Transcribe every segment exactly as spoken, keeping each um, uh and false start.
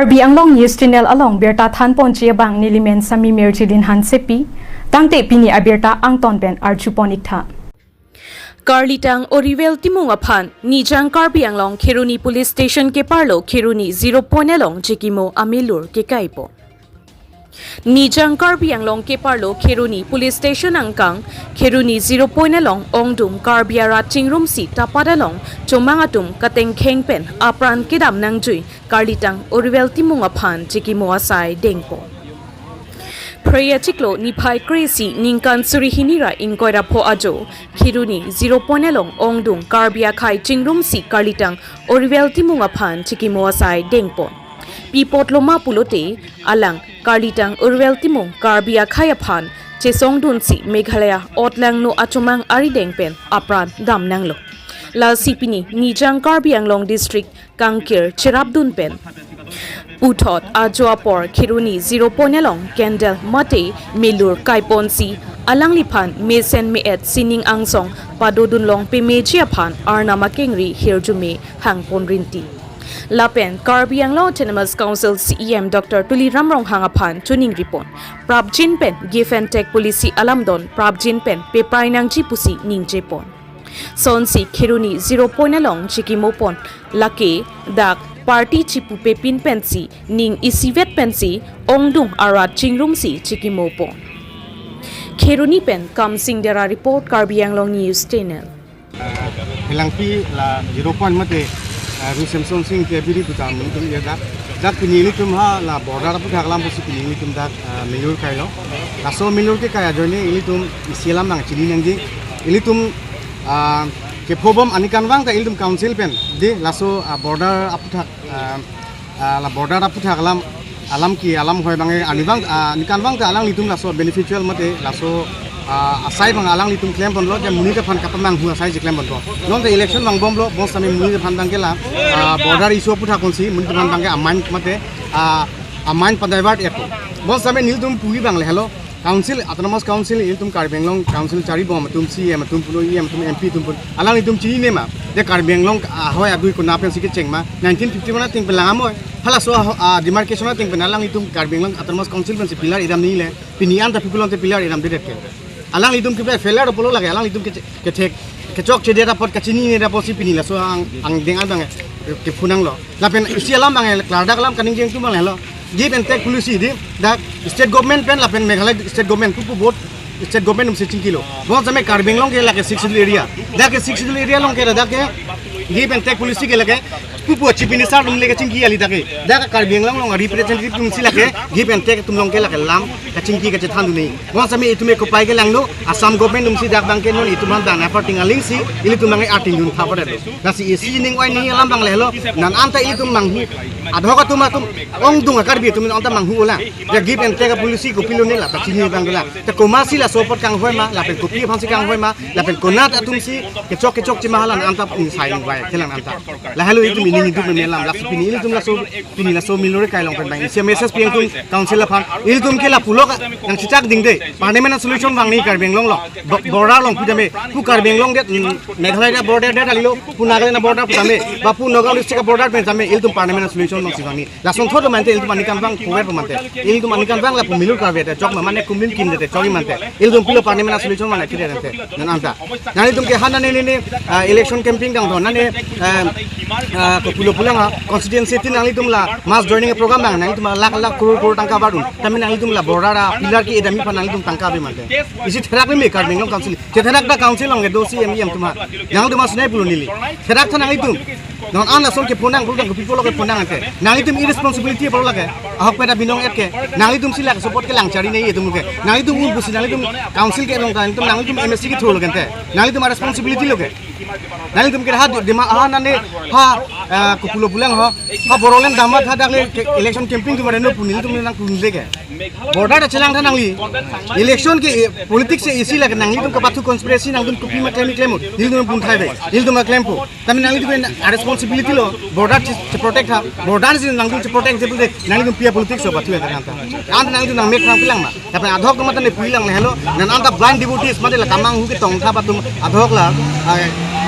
Karbi Anglong News Channel along birta thanponji abang nelimen Sami Mirjilin Hansepi, tangte pini abirta angton pen arjupon iktha. Karlitang Oriwel Timung aphan, Nijang Karbi Anglong Kheroni Police Station keparlo Kheroni Zero Point along chikimo amelur kekaipo. Nijang Karbi Anglong keparlo Kheroni Police Station angkang, Kheroni Zero Point along ongdung Karbi arat chingrumsi tapat along chomang atum katengkheng pen apran kedam nangjui karlitang Oriwel Timung aphan chikimo asai dengpo. Phre achiklo niphai kre-isi ningkan suri hini ra ingkoi ra pho ajo, Kheroni Zero Point along ongdung Karbi akhei chingrumsi karlitang Oriwel Timung aphan chikimo asai dengpon. Pi apotlo ma pulote, alang karlitang Oriwel Timung Karbi akhei aphan chesongdunsi Meghalaya otlangno achomang arideng pen apran damnanglo. Lasi pini Nijang Karbi Anglong District kangkir cherapdun pen puthot ajo apor Kheroni Zero Point along candle mate melur kaiponsi alangliphan mesen me-et sining angsong padodun long pemeji aphan arnam akengri hirjume hangpon rinti. Lapen Karbi Anglong Autonomous Council C E M Doctor Tuliram Ronghang aphan choningripon, prapjin pen give and take policy alamdon prapjin pen peprai nangji pusi ningjepon. Sonsi Kheroni Zero Point along chikimopon lake dak party chipupepin pensi ning isivet pensi ongdung arat chingrumsi chikimopon. Kheroni pen Kamsing Dera report, Karbi Anglong News Channel. Phelangpi la Zero Point mate, ah, Ru Semson Sing ke biri buta mun tum ya dak. Dak pini ilitum ha la border aphuthak alam pusi pini ilitum dak, ah, melur kailo. Laso melur kekai ajoine ilitum isi alam nangchini nangji. Ilitum, ah, kephobom ani kanvang ta ilitum council pen. Di laso, ah, border aphuthak, ah, ah, la border aphuthak alam, alam ke alam hoi abang, eh, ani vang, ah, ani kanvang ta alanglitum laso beneficial mate laso, ah, asai abang alanglitum klemponlo, je monit aphan kapamanghu asai si klemponpo. Non ta election vangbomlo, bonsitame monit aphan abangke la, ah, border issue aphuthak konsi monit aphan abangke amain mate, ah, amain padivert etpo. Bonsitame nelitum puji abang le helo. Council, Autonomous Council, ilitum Karbi Anglong Council charibom atum, C E M atum pulo, E M atum, M P atum pulo, alanglitum chinine ma, de Karbi Anglong ahoi adui konat pensi kecheng ma, nineteen fifty-one ateng pen lang amoi. Halaso ah, ah, demarcation ateng pen alanglitum Karbi Anglong Autonomous Council pensi pillar idam nile, pini an ta people ante pillar idamdedet ke. Alanglitum ke failure pulo lake, alanglitum ke, kethek, kechokchedet apot, kachinine apotsi pini laso ang, angdeng abang, eh, kephunanglo. Lapen isi alam abang, eh, klardak alam kaningje atum abang helo. Give and take policy di, dak state government pen lapen Meghalaya state government pupu both state government atumsi chingkilo. Bonsitame Karbi Anglong ke lake Sixth Schedule area. Dak ke Sixth Schedule area along ke dak ke give and take policy ke lake pupu chief minister atum le kachingki kali dak ke. Dak Karbi Anglong along representative atumsi lake give and take atum along ke lake lam kachingki kachethandun nangji. Bonsitame itum ke kopai kelanglo, Assam government atumsi dak abangke non itum aphan dan apar ting alingsi, ilitum abangke arting dun phapadet. Lasi isi ning oi ni alam abang le helo, non anta ilitum manghu. Adhok atum atum ongdung a-Karbi atum anta manghu ola. Ya give and take policy kopilo ne la, ta chini abang la. Ta komatsi laso apot kanghoi ma, lapen kopi aphansi kanghoi ma, lapen konat atumsi kechok kechokche ma, hala non anta ung sai ung vai, kelang anta. La helo itum ini hidup me alam, lasi pini ilitum laso, pini laso melur kai along pen abang isi message pi nangtum council aphan, ilitum ke la pulo ka, nangchichak dingde, permanent solution vang nangji Karbi Anglong along, bo-, border along pudame, pu Karbi Anglong det, mm, Meghalaya border det alilo, pu Nagaland border pudame, ba pu Nagaon district border pen tame, ilitum permanent solution alongsi vang nangji. Lason thot mante ilitum ani kanvang puver mante. Ilitum ani kanvang lapu melur kave te chok ma mane kumin kin te chok mante. Ilitum pilo permanent solution mane kire te. Non anta. Nanglitum ke ha nane ne, ah, election campaign dang do nane, ah, ah, kopulo pulang ha constituency tin nanglitum la mass joining program dang nanglitum lakh lakh crore crore tangka bardun. Tame nanglitum la border a pillar ke idam aphan nanglitum tangka ave mante. Isi therak me Karbi Anglong Council. Chetherak ta council along ke do C E M, E M atum ha. Nangtum asinai pulo neli. Therak tha nanglitum. Non an lason kephonang, pulo tang people ke phonang ante. Nanglitum irresponsibility pulo lake. Ahok pen ta binong et ke. Nanglitumsi lake support kelang chari nangji itum ke. Nanglitum un pusi nanglitum council ke along ta nanglitum, nanglitum M A C ke through lo ke ante. Nanglitum a-responsibility lo ke. Nanglitum ke ha di-, dima ha nane ha, ah, kopulo pulang ho. Ha Bodoland damat ha dak le ke election campaign atum areno pu nelitum nangkun le ke. Border ta chelang tha nangli. Election ke, eh, politics ke isi lake nanglitum kapathu conspiracy nangtum kopi ma klem klem. Nelitum pun thai be. Nelitum klem po. Tame nanglitum ke a-responsibility lo, border che, che protect tha, border si nangtum che protect je pulote, nanglitum pi a-politics lo pathu ya kan ta. An nanglitum nang mek nang pilang ma. Tapi adhok ma tane pulang le helo, non anta blind devotees mate la kamanghu ketong tha atum adhok la, ah,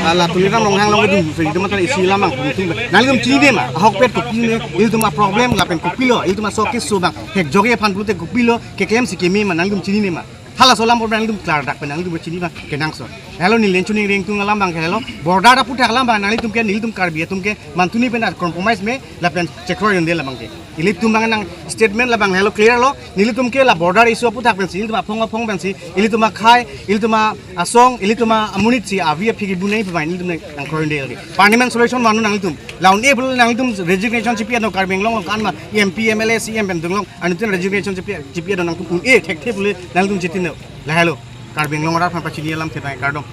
Ala Tuliram Ronghang along kedun, itum mata isi alam abang, itum nanglitum chinine ma, ahokpet kopine, itum a-problem lapen kopilo, itum aso keso abang, hek joge aphan pulote kopilo, keklemsi keme ma, nanglitum chinine ma. Halaso alam abang nanglitum klardak pen nanglitum chini abang kenangsot. Helo, neli len chuning rengtung alam abang helo, border aputhak alam abang nanglitum ke, nelitum Karbi atum ke, mantuni pen compromise me, lapen chekroidunde labang ke. Ilitum abang nang statement labang helo clear lo, nelitum ke la border issue aputhak pensi, ilitum aphong aphong pensi, ilitum akhei, ilitum asong, ilitum amonit si avi aphi kibunai pemain, ilitum nang kroidunde lagi. Permanent solution manu nanglitum. La un-e pulo nanglitum resignation chipi ano Karbi Anglong along kan ma, M P, M L A, C M pen dunglong, anuttin resignation chipi, chipi ano nangtum un-e thekthe pulo nanglitum chitin lo. Lahelo, Karbi Anglong arat aphan pachini alam thetai kardom.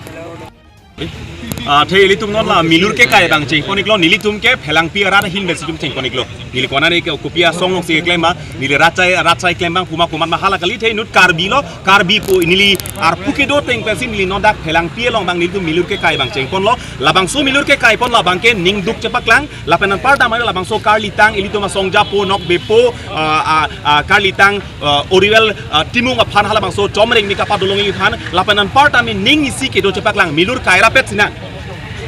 Ah, the ilitum non la milur kekai abang chengpon iklo, nelitum ke Phelangpi arat ahin pensi itum chengpon iklo. Neli konane ke kopi asong alongsi keklem ma, neli rat achai, rat achai klem abang puma komat ma hala kali, the inut Karbi lo, Karbi pu neli arpu kedo ateng pensi neli non dak Phelangpi along abang nelitum milur kekai abang chengponlo, labangso milur kekaipon labang ke ning duk chepaklang, lapen anparta mane labangso karlitang, ilitum asong japo, nokbepo, ah, ah, ah, karlitang, ah, Oriwel, ah, Timung aphan halabangso chomreng mi kapadolongji aphan, lapen anparta mi ning isi kedo chepaklang, milur kai rapet sinang.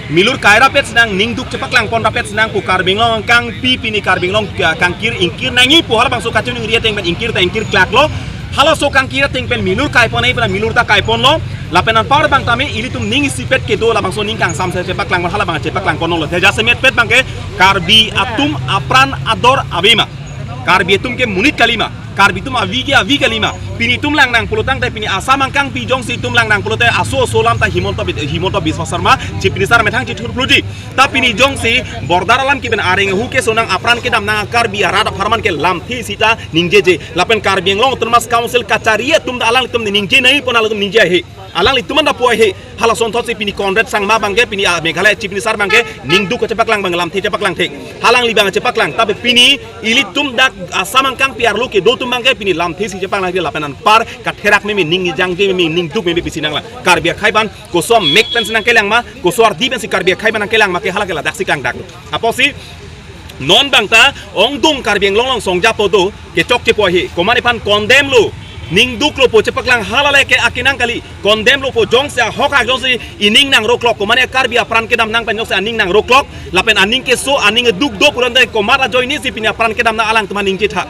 Milur kai rapet sinang, ning duk chepaklangpon rapet sinang pu Karbi Anglong angkangpi pini Karbi Anglong, ah, kangkir ingkir nangji pu halabangso kachiningri ateng pen ingkir ta ingkir klaklo. Halaso kangkir ateng pen milur kaipon ai pura milur ta kaiponlo. Lapen anpar abang tame ilitum ning isipet kedo labangso ning kangsamse chepaklangpon halabang chepaklangponlo. Te jasemetpet abang ke Karbi atum apran ador ave ma. Karbi atum ke monit kali ma. Karbi atum avi ke avi kali ma. Pini itum lang nang pulo tangte pini Assam angkangpi jongsi itum lang nang pulote aso aso alam ta Himanta Bid-, Himanta Biswa Sarma, Chief Minister methang chithur phluji. Ta pini jongsi border alam kiben areng hu keso nang apran kedam nang Karbi arat apharman ke lamthe sita ningjeje. Lapen Karbi Anglong Autonomous Council kachari atum ta alanglitum ningje nangji pon alanglitum ningje ahe. Alanglitum anta pu ahe. Halason thotsi pini Conrad Sangma abang ke pini, ah, Meghalaya Chief Minister abang ke ning duk kachepaklang abang lamthe chepaklang thek. Halangli abang chepaklang. Tapi pini ilitum dak Assam angkangpi arlo kedo atum abang ke pini lamthe si chepaklang thek lapen anpar katherak meme ning jangje meme ning duk meme pisi nanglang. Karbi akhei abang koso amek pensi nangkelang ma, koso ardi pensi Karbi akhei abang nangkelang ma ke hala ke ladaksi kangdak. Apotsi non abang ta ongdung Karbi Anglong along song japo do kechokche po ahe, komatne aphan condemn lo, ning duk lo pu chepaklang hala le ke akinang kali, condemn lo pu jongsi ahok ahak jongsi ining nang roklok, komatne Karbi apran kedam nang pen jongsi aning nang roklok, lapen aning keso aning duk do pulote komat ajoine si pini apran kedam nang alangtum aphan ningje tha.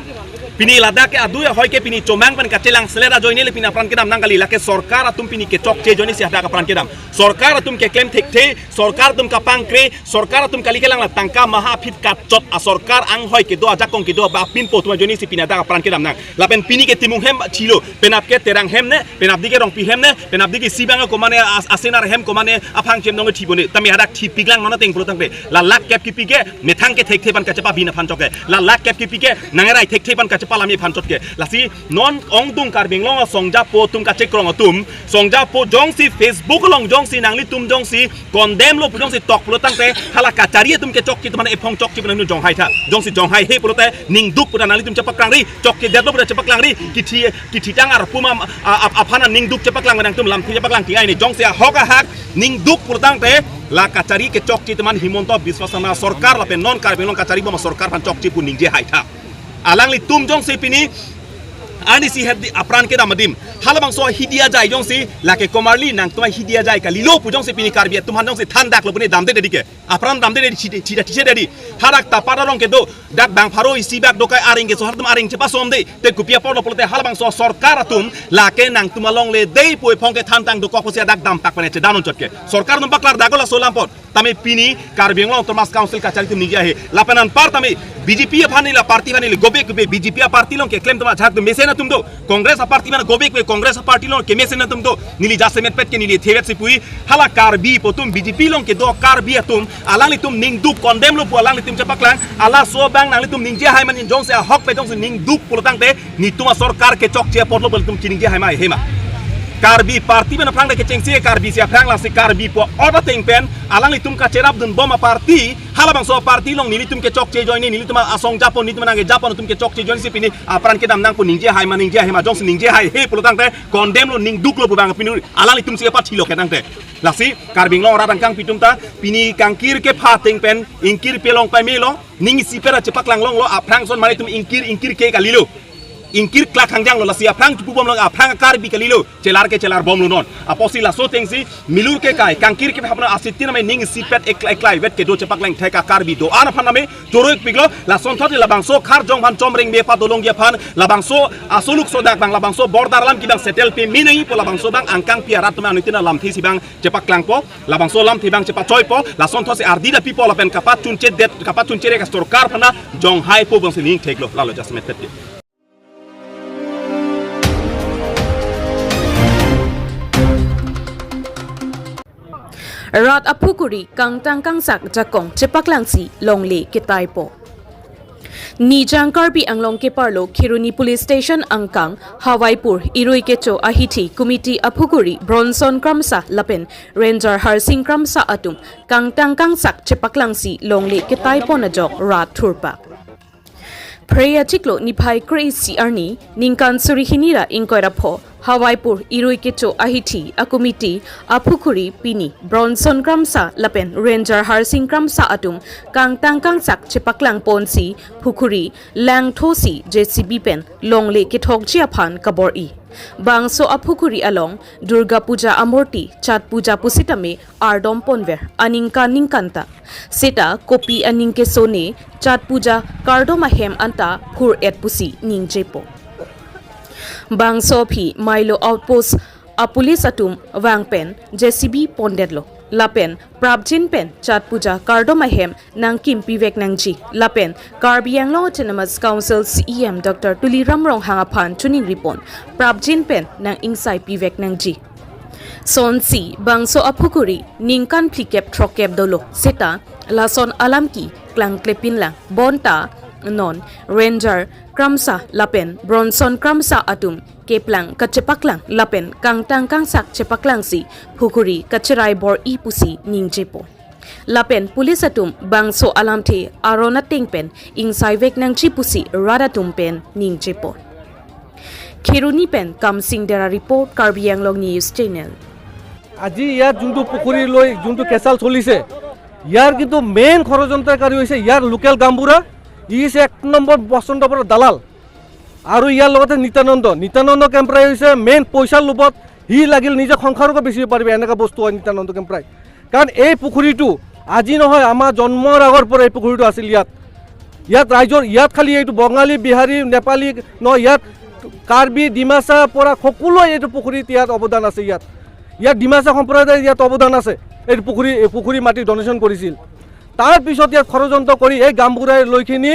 Pini ladak ke adui ahoi ke pini chomang pen kachelang selet ajoine le pini apran kedam nang kali, lake sorkar atum pini kechokche ajoine si hadak apran kedam. Sorkar atum keklem thekthe, sorkar atum kapangkre, sorkar atum kali kelang la tangka maha aphi kachot asorkar anghoi kedo ajakong kedo ba apin po atum ajoine si pini hadak apran kedam nang. Lapen pini ke Timung hem thilo, penap ke Terang hem ne, penap di ke Rongpi hem ne, penap di ke isi abang komatne as-, Asenar hem komatne aphang chem nong thipone. Tame hadak thipiklang non ateng pulo tangte. La lak kep kipi ke methang ke thekthe abang kachepabin aphan chot ke. La lak kep kipi ke nangerai thekthe abang kachepalam aphan chot ke. Lasi non ongdung Karbi Anglong asong japo atum kachekrong atum, song japo jongsi Facebook along jongsi nanglitum jongsi condemn lo pu jongsi tok pulo tangte hala kachari atum kechokche atum aphan ephong chokche pu nang jonghai tha. Jongsi jonghai he pulote ning duk pu nanglitum chepaklang ri, chokche det lo pu chepaklang ri, kithi, kithitang arpu ma, a, a, aphan ning duk chepaklang nangtum lamthe chepaklang ti ai ni jongsi ahok ahak ning duk pulo tangte la kachari kechokche atum aphan Himanta Biswa Sarma sorkar lapen non Karbi Anglong kachari bom sorkar aphan chokche pu ningje hai tha. Alanglitum jongsi pini ani si het di apran kedam adim. Halabangso hidi ajai jongsi lake komarli nangtum hidi ajai kalilo pu jongsi pini Karbi atum aphan jongsi thandak lo puni damde dedi ke. Apran damde dedi chida chida chida dedi. Hadak tapat arong kedo dak bang pharo isi bak dokai areng keso halatum areng chepasomde. Te kopi apor lo pulote halabangso sorkar atum lake nangtum along le dei pu ephong ke thantang dokok pusi hadak dampak pen chedan unchot ke. Sorkar atum paklardak lo laso alam apot. Tame pini Karbi Anglong Autonomous Council kachari atum ningje ahe. Lapen anpar tame B J P aphan ni la party aphan ni le gobek gobek B J P aparty along keklem atum ajahak atum mesen atum do. Congress aparty mana gobek gobek Congress aparty along kemesen atum do. Neli jasemetpet ke neli thevet si pu-i. Hala Karbi pu atum B J P along kedo Karbi atum alanglitum ning duk condemn lo pu alanglitum chepaklang. Halaso abang nanglitum ningje hai ma jongsi ahokpet jongsi ning duk pulo tangte netum asorkar kechokche apot lo pu alanglitum chiningje hai ma he ma. Karbi party pen aphrang de kechengsi Karbi si aphrang lasi Karbi pu ot ateng pen alanglitum kacherapdun bom aparty, halabangso aparty along nelitum kechokche ajoine, nelitum asong japo, nelitum nangkejapo atum kechokche ajoine si pini apran kedam nang pu ningje hai ma ningje hai ma jongsi ningje hai he pulo tangte condemn lo ning duk lo pu abang pini alanglitum si aparty lo ke tangte. Lasi Karbi Anglong arat angkangpi atum ta pini kangkir kepha ateng pen ingkir pelong pame lo, ning isi pera chepaklang longlo, aphrang ason mane itum ingkir ingkir ke kalilo. ingkir klak hangjang lo, lasi aphrang chepubom lo, aphrang Karbi kalilo, chelar ke chelar bom lo non. Apotsi laso atengsi milur ke kai, kangkir ke hapna asitin amei ning isipet eklai eklai vet kedo chepaklang thek a Karbi do-an aphan name choro-ikpiklo. Lasonthot labangso kharjong aphan chomreng be pa dolongji aphan labangso asoluk sodak abang, labangso border alam ke abang settle pame nangjipo, labangso abang angkang pi arat atum anutin alamthe si abang chepaklangpo, labangso alamthe abang chepachoipo. Lasonthotsi ardi dapipo lapen kapachunche det, kapachunche rek asorkar aphan jonghaipo abangsi ning theklo. Lalo just met pet. Rat aphukuri kangtang kangsak jakong chepaklangsi longle ketaipo. Nijang Karbi Anglong keparlo Kheroni Police Station angkang Hawaipur Irui Kecho ahithi committee aphukuri Bronson Kramsa lapen Ranger Harsing Kramsa atum kangtang kangsak chepaklangsi longle ketaipon ajok rat thurpak. Phre achiklo niphai kre-isi arni ningkan suri hini ra ingkoi ra pho Hawaipur Irui Kecho ahithi a committee aphukuri pini Bronson Kramsa lapen Ranger Harsing Kramsa atum kangtang kangsak chepaklangponsi phukuri langthosi J C B pen longle kethokji aphan kabor-i. Bangso aphukuri along Durga Puja amurti, Chhat Puja pusitame ardom ponver aningkan ningkan ta. Seta kopi aning kesone Chhat Puja kardom ahem anta phur-et pusi ningjepo. Bangso aphi Mailo Outpost a police atum vang pen J C B pondetlo. Lapen prapjin pen Chhat Puja kardom ahem nangkimpi vek nangji. Lapen Karbi Anglong Autonomous Council C E M Doctor Tuliram Ronghang aphan chuning ripon prapjin pen nang-ingsai pivek nangji. Sonsi bangso aphukuri ningkan phlikep throkkep dolo seta lason alam ke klangklepinlang. Bonta non Ranger Kramsa lapen Bronson Kramsa atum keplang kachepaklang lapen kangtang kangsak chepaklangsi phukuri kacherai bor-i pusi ningjepo. Lapen police atum bangso alamthe aron ateng pen ingsai vek nangji pusi rat atum pen ningjepo. Kheroni pen Kamsing Dera report, Karbi Anglong News Channel. আজি ইয়াত যোনটো পুখুৰী লৈ যোনটো কেচাল চলিছে, ইয়াৰ কিন্তু মেইন ষড়যন্ত্ৰকাৰী হৈছে ইয়াৰ লোকেল গাঁওবুঢ়া। ই হৈছে এক নম্বৰ বসন্তপুৰৰ দালাল। আৰু ইয়াৰ লগতে নিত্যানন্দ, নিত্যানন্দ কেম্প্ৰাই হৈছে মেইন পইচাৰ লোভত। সি লাগিল নিজে সংসাৰকে বেচিব পাৰিব, এনেকুৱা বস্তু হয় নিত্যানন্দ কেম্প্ৰাই। কাৰণ এই পুখুৰীটো আজি নহয়, আমাৰ জন্মৰ আগৰ পৰা এই পুখুৰীটো আছিল ইয়াত। ইয়াত ৰাইজৰ, ইয়াত খালি এইটো বঙালী, বিহাৰী, নেপালী নহয়, ইয়াত কাৰ্বি, ডিমাচা পৰা সকলোৱে এইটো পুখুৰীত ইয়াত অৱদান আছে। ইয়াত, ইয়াত ডিমাচা সম্প্ৰদায়ৰ ইয়াত অৱদান আছে। এইটো পুখুৰী, এই পুখুৰী মাটি ডনেশ্যন কৰিছিল। তাৰ পিছত ইয়াত ষড়যন্ত্ৰ কৰি এই গাঁওবুঢ়াই লৈ কিনি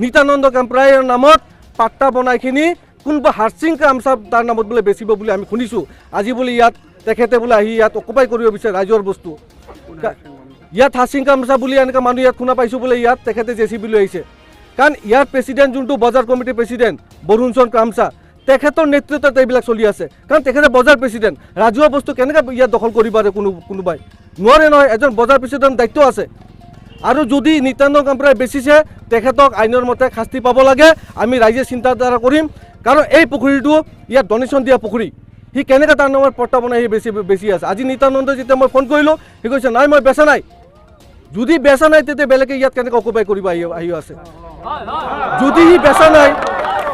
নিত্যানন্দ কেম্প্ৰাইৰ নামত পাট্টা বনাই কিনি কোনোবা হাৰ্চিং কামচা তাৰ নামত বোলে বেচিব বুলি আমি শুনিছোঁ। আজি বোলে ইয়াত তেখেতে বোলে আহি ইয়াত অকুপাই কৰিব বিচাৰে ৰাইজৰ বস্তু। কা-, ইয়াত হাৰ্চিং কামচা বুলি এনেকুৱা মানুহ ইয়াত শুনা পাইছোঁ বোলে ইয়াত তেখেতে জে চি বি লৈ আহিছে। কাৰণ ইয়াৰ প্ৰেচিডেণ্ট যোনটো বজাৰ কমিটিৰ প্ৰেচিডেণ্ট বৰুণচৰণ কামচা, তেখেতৰ নেতৃত্বত এইবিলাক চলি আছে। কাৰণ তেখেতে বজাৰ প্ৰেচিডেণ্ট, ৰাজহুৱা বস্তু কেনেকৈ ইয়াত দখল কৰিব পাৰে কোনো, কোনোবাই? নোৱাৰে নহয়, এজন বজাৰ প্ৰেচিডেণ্ট দায়িত্ব আছে। আৰু যদি নিত্যানন্দ কেম্প্ৰাই বেচিছে, তেখেতক আইনৰ মতে শাস্তি পাব লাগে। আমি ৰাইজে চিন্তাধাৰা কৰিম, কাৰণ এই পুখুৰীটো ইয়াত ডনেশ্যন দিয়া পুখুৰী। সি কেনেকৈ তাৰ নামত পট্টা বনাই সি বেচি, বেচি আছে? আজি নিত্যানন্দ যেতিয়া মই ফোন কৰিলোঁ, সি কৈছে, "নাই, মই বেচা নাই।" যদি বেচা নাই, তেতিয়া বেলেগে ইয়াত কেনেকৈ অকুপাই কৰিব আহি, আহি আছে? যদি সি বেচা নাই,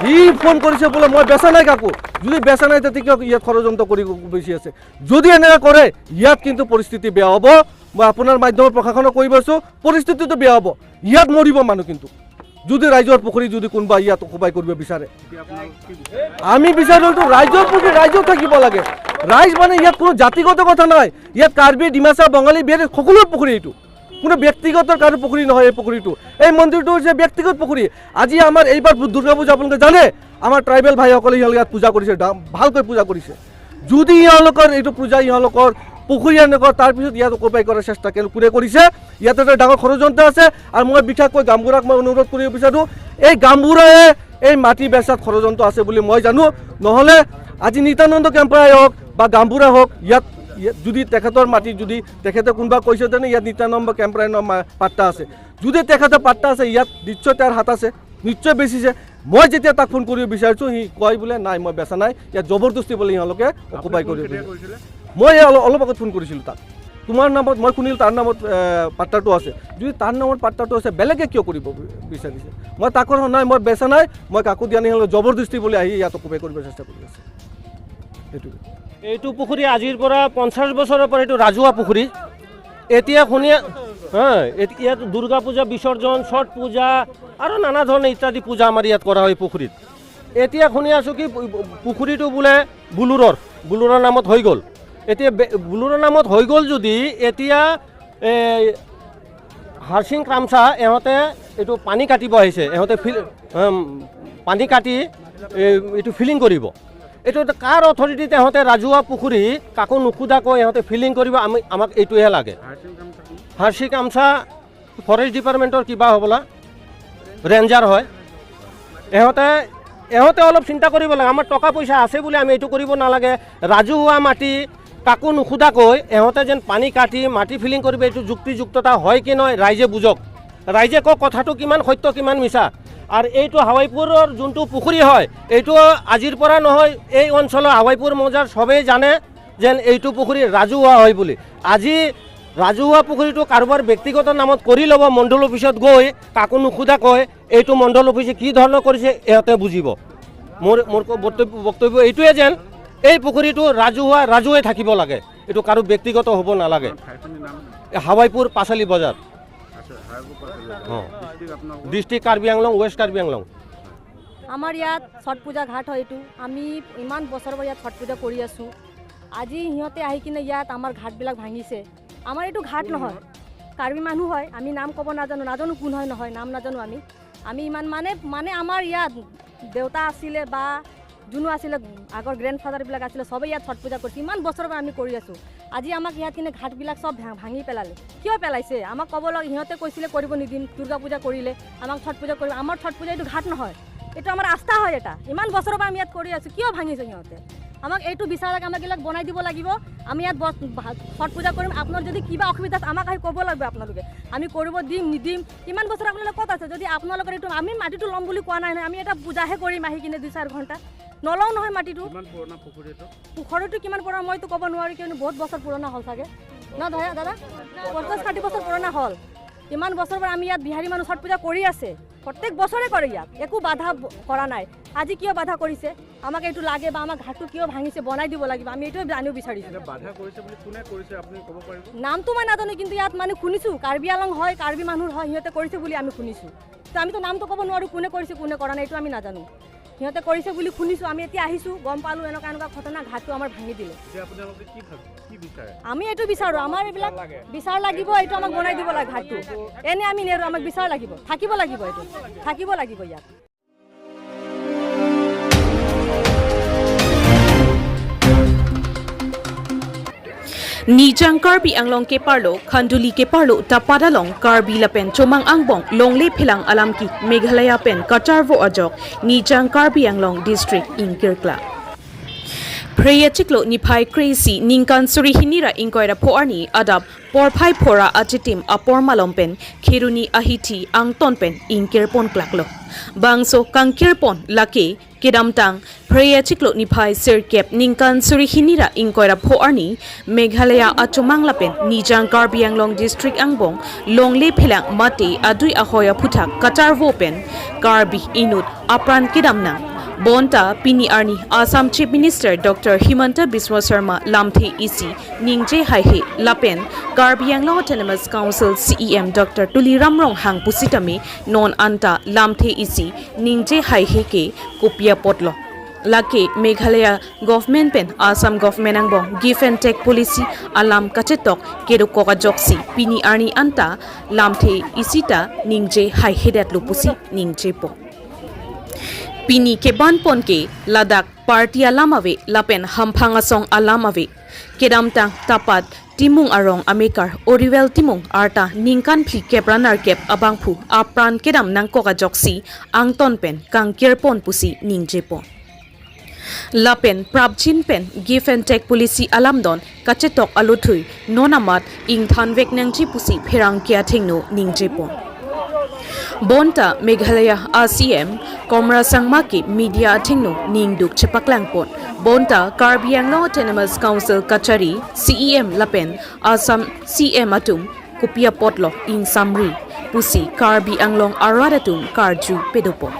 সি ফোন কৰিছে বোলে, "মই বেচা নাই কাকো।" যদি বেচা নাই, তেতিয়া কিয় ইয়াত ষড়যন্ত্ৰ কৰি বেচি আছে? যদি এনেকুৱা কৰে, ইয়াত কিন্তু পৰিস্থিতি বেয়া হ'ব। মই আপোনাৰ মাধ্যমত প্ৰশাসনক কৈ আছোঁ, পৰিস্থিতিটো বেয়া হ'ব। ইয়াত মৰিব মানুহ কিন্তু। যদি ৰাইজৰ পুখুৰী যদি কোনোবা ইয়াত অকুপাই কৰিব বিচাৰে, আমি বিচাৰোঁতো ৰাইজৰ পুখুৰী ৰাইজত থাকিব লাগে। ৰাইজ মানে ইয়াত কোনো জাতিগত কথা নাই। ইয়াত কাৰ্বি, ডিমাচা, বঙালী, বিহাৰী সকলোৰে পুখুৰী এইটো। কোনো ব্যক্তিগত কাৰো পুখুৰী নহয় এই পুখুৰীটো। এই মন্দিৰটো হৈছে ব্যক্তিগত পুখুৰী। আজি আমাৰ এইবাৰ দুৰ্গা পূজা আপোনালোকে জানে, আমাৰ ট্ৰাইবেল ভাইসকলে সিহঁতক ইয়াত পূজা কৰিছে, ডা-, ভালকৈ পূজা কৰিছে। যদি সিহঁতলোকৰ এইটো পূজা সিহঁতলোকৰ পুখুৰী এনেকুৱা, তাৰপিছত ইয়াত অকুপাই কৰাৰ চেষ্টা কেনে, কোনে কৰিছে? ইয়াত এটা ডাঙৰ ষড়যন্ত্ৰ আছে। আৰু মই বিশেষকৈ গাঁওবুঢ়াক মই অনুৰোধ কৰিব বিচাৰোঁ, এই গাঁওবুঢ়াই এই মাটি বেচাত ষড়যন্ত্ৰ আছে বুলি মই জানো। নহ'লে আজি নিত্যানন্দ কেম্প্ৰাই হওক বা গাঁওবুঢ়া হওক, ইয়াত, ইয়াত যদি তেখেতৰ মাটি যদি তেখেতে কোনোবা কৈছে, তেনে ইয়াত নিত্যানন্দ কেম্প্ৰাইৰ নাম পাট্টা আছে। যদি তেখেতে পাট্টা আছে, ইয়াত নিশ্চয় তেওঁৰ হাত আছে, নিশ্চয় বেচিছে। মই যেতিয়া তাক ফোন কৰিব বিচাৰিছোঁ, সি কয় বোলে, "নাই, মই বেচা নাই, ইয়াত জবৰদস্তি বোলে সিহঁতলোকে অকুপাই কৰি দিছে।" মই এই অলপ, অলপ আগত ফোন কৰিছিলোঁ তাক। তোমাৰ নামত, মই শুনিলোঁ তাৰ নামত, এ, পাট্টাটো আছে। যদি তাৰ নামত পাট্টাটো আছে, বেলেগে কিয় কৰিব বি-, বিচাৰিছে? মই তাকৰ নাই, মই বেচা নাই, মই কাকো দিয়া নাই, হ'লে জবৰদস্তি বুলি আহি ইয়াত অকুপাই কৰিব চেষ্টা কৰি আছে। সেইটোৱে। এইটো পুখুৰী আজিৰ পৰা পঞ্চাশ বছৰৰ পৰা এইটো ৰাজহুৱা পুখুৰী। এতিয়া শুনি, হা, এতি-, ইয়াত দুৰ্গা পূজা বিসৰ্জন, ছট পূজা আৰু নানা ধৰণৰ ইত্যাদি পূজা আমাৰ ইয়াত কৰা হয় পুখুৰীত। এতিয়া শুনি আছো কি পু-, পুখুৰীটো বোলে বুলুৰৰ, বুলুৰৰ নামত হৈ গ'ল। এতিয়া বে-, বুলুৰৰ নামত হৈ গ'ল যদি এতিয়া এই হাৰসিং কামছা এহঁতে এইটো পানী কাটিব আহিছে, এহঁতে ফিল-, উম, পানী কাটি এই, এইটো ফিলিং কৰিব। এইটো এতিয়া কাৰ অথৰিটিত এহঁতে ৰাজহুৱা পুখুৰী কাকো নুসুধাকৈ এহঁতে ফিলিং কৰিব, আমি, আমাক এইটোহে লাগে। হাৰসিং কামছা কোন? হাৰসিং কামছা ফৰেষ্ট ডিপাৰ্টমেণ্টৰ কিবা হ'বলা, ৰেঞ্জাৰ হয়। এহঁতে, এহঁতে অলপ চিন্তা কৰিব লাগে। আমাৰ টকা পইচা আছে বুলি আমি এইটো কৰিব নালাগে। ৰাজহুৱা মাটি কাকো নুসুধাকৈ এহঁতে যেন পানী কাটি মাটি ফিলিং কৰিব, এইটো যুক্তিযুক্ততা হয় কি নহয় ৰাইজে বুজক। ৰাইজে কওক কথাটো কিমান সত্য, কিমান মিছা। আৰু এইটো হাৱাইপুৰৰ যোনটো পুখুৰী হয়, এইটো আজিৰ পৰা নহয়, এই অঞ্চলৰ হাৱাইপুৰ মৌজাৰ সবেই জানে যেন এইটো পুখুৰী ৰাজহুৱা হয় বুলি। আজি ৰাজহুৱা পুখুৰীটো কাৰোবাৰ ব্যক্তিগত নামত কৰি ল'ব, মণ্ডল অফিচত গৈ কাকো নুসুধাকৈ। এইটো মণ্ডল অফিচে কি ধৰণৰ কৰিছে, ইহঁতে বুজিব। মোৰ, মোৰ ক-, বক্তব্য, বক্তব্য এইটোৱে যেন এই পুখুৰীটো ৰাজহুৱা, ৰাজহুৱাই থাকিব লাগে, এইটো কাৰো ব্যক্তিগত হ'ব নালাগে। ঠাইখিনিৰ নাম? এই হাৱাইপুৰ পাচালি বজাৰ। আচ্ছা, হাৱাইপুৰ পাচালি বজাৰ। অ। ডিষ্ট্ৰিক্ট আপোনালোকৰ? ডিষ্ট্ৰিক্ট কাৰ্বি আংলং, ৱেষ্ট কাৰ্বি আংলং। আমাৰ ইয়াত ছট পূজা ঘাট হয় এইটো। আমি ইমান বছৰৰ পৰা ইয়াত ছট পূজা কৰি আছোঁ। আজি সিহঁতে আহি কিনে ইয়াত আমাৰ ঘাটবিলাক ভাঙিছে। আমাৰ এইটো ঘাট নহয়, কাৰ্বি মানুহ হয়, আমি নাম ক'ব নাজানো, নাজানো কোন হয় নহয়, নাম নাজানো আমি। আমি ইমান মানে, মানে আমাৰ ইয়াত দেউতা আছিলে বা যোনো আছিলে, আগৰ গ্ৰেণ্ড ফাদাৰবিলাক আছিলে, সবেই ইয়াত ছট পূজা কৰিছে। ইমান বছৰৰ পৰা আমি কৰি আছোঁ। আজি আমাক ইয়াত কিনে ঘাটবিলাক সব ভা-, ভাঙি পেলালে। কিয় পেলাইছে? আমাক ক'ব লাগে, সিহঁতে কৈছিলে কৰিব নিদিম, দুৰ্গা পূজা কৰিলে আমাক ছট পূজা কৰিব। আমাৰ ছট পূজা এইটো ঘাট নহয়, এইটো আমাৰ আস্থা হয় এটা। ইমান বছৰৰ পৰা আমি ইয়াত কৰি আছোঁ, কিয় ভাঙিছে সিহঁতে? আমাক এইটো বিচাৰ লাগে, আমাক এইবিলাক বনাই দিব লাগিব। আমি ইয়াত বছ-, ভা-, ছট পূজা কৰিম। আপোনাৰ যদি কিবা অসুবিধা আছে, আমাক আহি ক'ব লাগিব আপোনালোকে। আমি কৰিব দিম, নিদিম। কিমান বছৰ আপোনালোকে ক'ত আছে? যদি আপোনালোকৰ এইটো, আমি মাটিটো ল'ম বুলি কোৱা নাই নহয়, আমি এটা পূজাহে কৰিম আহি কিনে দুই চাৰি ঘণ্টা। নলওঁ নহয় মাটিটো। কিমান পুৰণা পুখুৰী এইটো? পুখুৰীটো কিমান পুৰণা মইতো ক'ব নোৱাৰো, কিয়নো বহুত বছৰ পুৰণা হ'ল চাগে। ন দাদা, দাদা? পঞ্চাশ ষাঠি বছৰ পুৰণা হ'ল। ইমান বছৰ পৰা আমি ইয়াত বিহাৰী মানুহ ছট পূজা কৰি আছে। প্ৰত্যেক বছৰে কৰে ইয়াত, একো বাধা ব-, কৰা নাই। আজি কিয় বাধা কৰিছে? আমাক এইটো লাগে বা আমাক ঘাটটো কিয় ভাঙিছে, বনাই দিব লাগিব, আমি এইটোৱে জানিব বিচাৰিছোঁ। এতিয়া বাধা কৰিছে বুলি কোনে কৰিছে, আপুনি ক'ব পাৰিব? নামটো মই নাজানো, কিন্তু ইয়াত মানে শুনিছোঁ, কাৰ্বি আলং হয়, কাৰ্বি মানুহ হয়, সিহঁতে কৰিছে বুলি আমি শুনিছোঁ। তো আমিতো নামটো ক'ব নোৱাৰোঁ, কোনে কৰিছে, কোনে কৰা নাই, এইটো আমি নাজানো। সিহঁতে কৰিছে বুলি শুনিছোঁ, আমি এতিয়া আহিছোঁ, গম পালোঁ, এনেকুৱা এনেকুৱা ঘটনা, ঘাটটো আমাৰ ভাঙি দিলে। এতিয়া আপোনালোকে কি ভাবে, কি বিচাৰে? আমি এইটো বিচাৰোঁ, আমাৰ এইবিলাক বিচাৰ লাগিব, এইটো আমাক বনাই দিব লাগে ঘাটটো। এনে আমি নেৰোঁ, আমাক বিচাৰ লাগিব, থাকিব লাগিব এইটো, থাকিব লাগিব ইয়াত। Nijang Karbi Anglong keparlo, Khanduli keparlo, Tapat along Karbi lapen Chomang angbong longle phelang alam ke Meghalaya pen kacharvo ajok Nijang Karbi Anglong District ingkirklak. Phre achiklo niphai kre-isi ningkan suri hini ra ingkoi ra pho arni adap porphai phora achitim apor malom pen Kheroni ahithi angton pen ingkirpon klaklo. Bangso kangkirpon lake kedamtang Phre achiklo niphai sirkep ningkan suri hini ra ingkoi ra pho arni Meghalaya achomang lapen Nijang Karbi Anglong District angbong longle phelang mate adui ahoi aphuthak kacharvo pen Karbi inut apran kedam nang. Bonta pini arni Assam Chief Minister Doctor Himanta Biswa Sarma lamthe isi ningje haihe lapen Karbi Anglong Autonomous Council C E M Doctor Tuliram Ronghang pusitame non anta lamthe isi ningje haihe ke kopi apotlo. Lake Meghalaya government pen Assam government angbong give and take policy alam kachetok kedokok ajoksi pini arni anta lamthe isi ta ningje haihedetlo pusi ningjepo. Pini kebanpon ke ladak party alam ave lapen hamphang asong alam ave. Kedamtang Tapat Timung arong amekar Oriwel Timung arta ningkan phlikep ra nerkep abangphu apran kedam nangkok ajoksi angton pen kangkirpon pusi ningjepon. Lapen prapjin pen give and take policy alamdon kachetok aluthui non amat ingthanvek nangji pusi pherangke athengno ningjepon. Bonta Meghalaya a C M Conrad Sangma ke media athengno ningduk chepaklangpon. Bonta Karbi Anglong Autonomous Council kachari C E M lapen Assam C M atum kopi apotlo ingsamri pusi Karbi Anglong arat atum karju pedopon.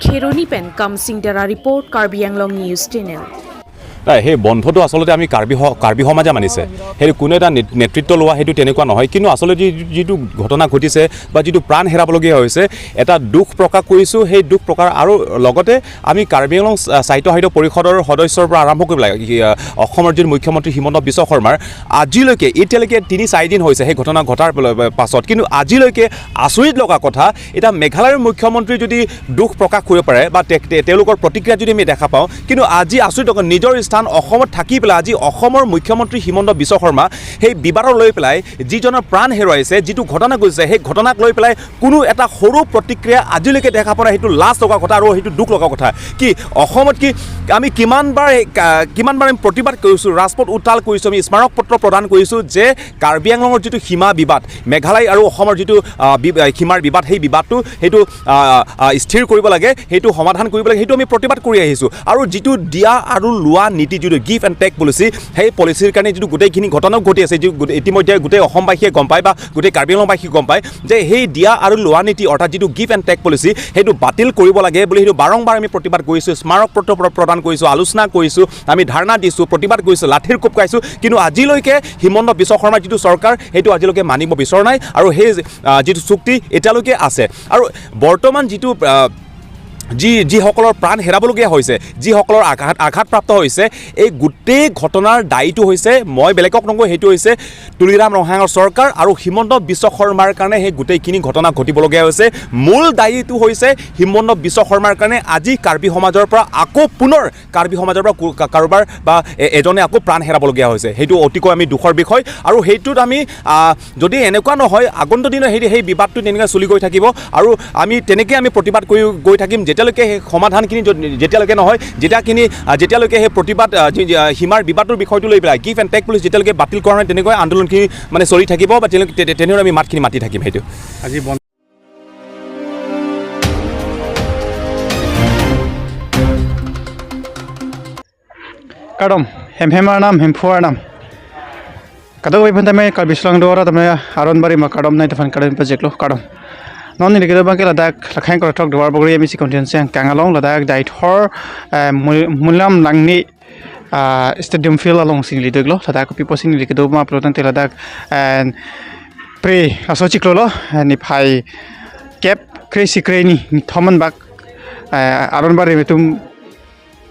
Kheroni pen Kamsing Dera report, Karbi Anglong News Channel. নাই, সেই বন্ধটো আচলতে আমি কাৰ্বি স- কাৰ্বি সমাজে মানিছে। সেইটো কোনো এটা নেত- নেতৃত্ব লোৱা, সেইটো তেনেকুৱা নহয়। কিন্তু আচলতে যি- যিটো ঘটনা ঘটিছে বা যিটো প্ৰাণ হেৰাবলগীয়া হৈছে, এটা দুখ প্ৰকাশ কৰিছোঁ। সেই দুখ প্ৰকাশ আৰু লগতে আমি কাৰ্বি আংলং স- স্বায়ত্তশাসিত পৰিষদৰ সদস্যৰ পৰা আৰম্ভ কৰি পেলাই, কি, আ, অসমৰ যিটো মুখ্যমন্ত্ৰী হিমন্ত বিশ্ব শৰ্মাৰ আজিলৈকে, এতিয়ালৈকে তিনি চাৰিদিন হৈছে সেই ঘটনা ঘটাৰ পল- পাছত, কিন্তু আজিলৈকে আচৰিত লগা কথা, এতিয়া মেঘালয়ৰ মুখ্যমন্ত্ৰী যদি দুখ প্ৰকাশ কৰিব পাৰে বা তে- তে- তেওঁলোকৰ প্ৰতিক্ৰিয়া যদি আমি দেখা পাওঁ, কিন্তু আজি আচৰিত লগা, নিজৰ স্থান অসমত থাকি পেলাই আজি অসমৰ মুখ্যমন্ত্ৰী হিমন্ত বিশ্ব শৰ্মা সেই বিবাদক লৈ পেলাই যিজনৰ প্ৰাণ হেৰুৱাইছে, যিটো ঘটনা ঘটিছে, সেই ঘটনাক লৈ পেলাই কোনো এটা সৰু প্ৰতিক্ৰিয়া আজিলৈকে দেখা পোৱা নাই। সেইটো লাজ লগা কথা আৰু সেইটো দুখ লগা কথা। কি অসমত কি আমি কিমানবাৰ এই কা- কিমানবাৰ আমি প্ৰতিবাদ কৰিছোঁ, ৰাজপথ উত্তাল কৰিছোঁ, আমি স্মাৰক পত্ৰ প্ৰদান কৰিছোঁ যে কাৰ্বি আংলঙৰ যিটো সীমা বিবাদ, মেঘালয় আৰু অসমৰ যিটো, আ, বি- আ, সীমাৰ বিবাদ, সেই বিবাদটো সেইটো, আ, আ, স্থিৰ কৰিব লাগে, সেইটো সমাধান কৰিব লাগে, সেইটো আমি প্ৰতিবাদ কৰি আহিছোঁ। আৰু যিটো দিয়া আৰু লোৱা নীতি, যিটো গিভ এণ্ড টেক পলিচি, সেই পলিচিৰ কাৰণে যিটো গোটেইখিনি ঘটনা ঘটি আছে, যি গোটেই- ইতিমধ্যে গোটেই অসমবাসীয়ে গম পায় বা গোটেই কাৰ্বি আংলংবাসীয়ে গম পায় যে সেই দিয়া আৰু লোৱা নীতি, অৰ্থাৎ যিটো গিভ এণ্ড টেক পলিচি, সেইটো বাতিল কৰিব লাগে বুলি সেইটো বাৰম্বাৰ আমি প্ৰতিবাদ কৰিছোঁ, স্মাৰক পত্ৰ প্ৰ- প্ৰদান কৰিছোঁ, আলোচনা কৰিছোঁ, আমি ধৰ্ণা দিছোঁ, প্ৰতিবাদ কৰিছোঁ, লাঠিৰ কোব খাইছোঁ, কিন্তু আজিলৈকে হিমন্ত বিশ্ব শৰ্মাৰ যিটো চৰকাৰ, সেইটো আজিলৈকে মানিব বিচৰা নাই। আৰু সেই, আ, যিটো চুক্তি এতিয়ালৈকে আছে। আৰু বৰ্তমান যিটো, আ, যি যিসকলৰ প্ৰাণ হেৰাবলগীয়া হৈছে, যিসকলৰ আঘাত আঘাতপ্ৰাপ্ত হৈছে, এই গোটেই ঘটনাৰ দায়ীটো হৈছে, মই বেলেগক নকওঁ, সেইটো হৈছে তুলিৰাম ৰংহাঙৰ চৰকাৰ আৰু হিমন্ত বিশ্ব শৰ্মাৰ কাৰণে সেই গোটেইখিনি ঘটনা ঘটিবলগীয়া হৈছে। মূল দায়ীটো হৈছে হিমন্ত বিশ্ব শৰ্মাৰ কাৰণে আজি কাৰ্বি সমাজৰ পৰা আকৌ পুনৰ কাৰ্বি সমাজৰ পৰা কো- কা- কাৰোবাৰ বা এ- এজনে আকৌ প্ৰাণ হেৰাবলগীয়া হৈছে। সেইটো অতিকৈ আমি দুখৰ বিষয়। আৰু সেইটোত আমি, আ, যদি এনেকুৱা নহয়, আগন্তুক দিনত সেই সেই বিবাদটো তেনেকৈ চলি গৈ থাকিব আৰু আমি তেনেকৈ আমি প্ৰতিবাদ কৰি গৈ থাকিম, যেতিয়ালৈকে সেই সমাধানখিনি য'ত- যেতিয়ালৈকে নহয়, যেতিয়াখিনি, আ, যেতিয়ালৈকে সেই প্ৰতিবাদ, আ, যি- যি- আ, সীমাৰ বিবাদৰ বিষয়টো লৈ পেলাই গিভ এণ্ড টেক পলিচি যেতিয়ালৈকে বাতিল কৰা নহয়, তেনেকৈ আন্দোলনখিনি মানে চলি থাকিব বা তেনেকৈ তে- তে- তেনেদৰে আমি মাতখিনি মাতি থাকিম। সেইটো আজি বন্ধ। Kardom, hem hem arnam, hem phu arnam. Kadokave aphan tame Karbi Anglong do ra tame aron bari ma kardom nai tephan kardom pajeklo, kardom. Non neli kedo abangke ladak Lakhaing Korathok Duar Bagori M A C constituency angkang along ladak Deithor, eh, Mul- Mulam Langni, ah, stadium field alongsi neli doklo, ladak kopi apotsi neli kedo ma pulotangte ladak, eh, pre aso chiklo lo, eh, niphai kep kre-isi kre-ni, ni thoman bak, eh, aron bari atum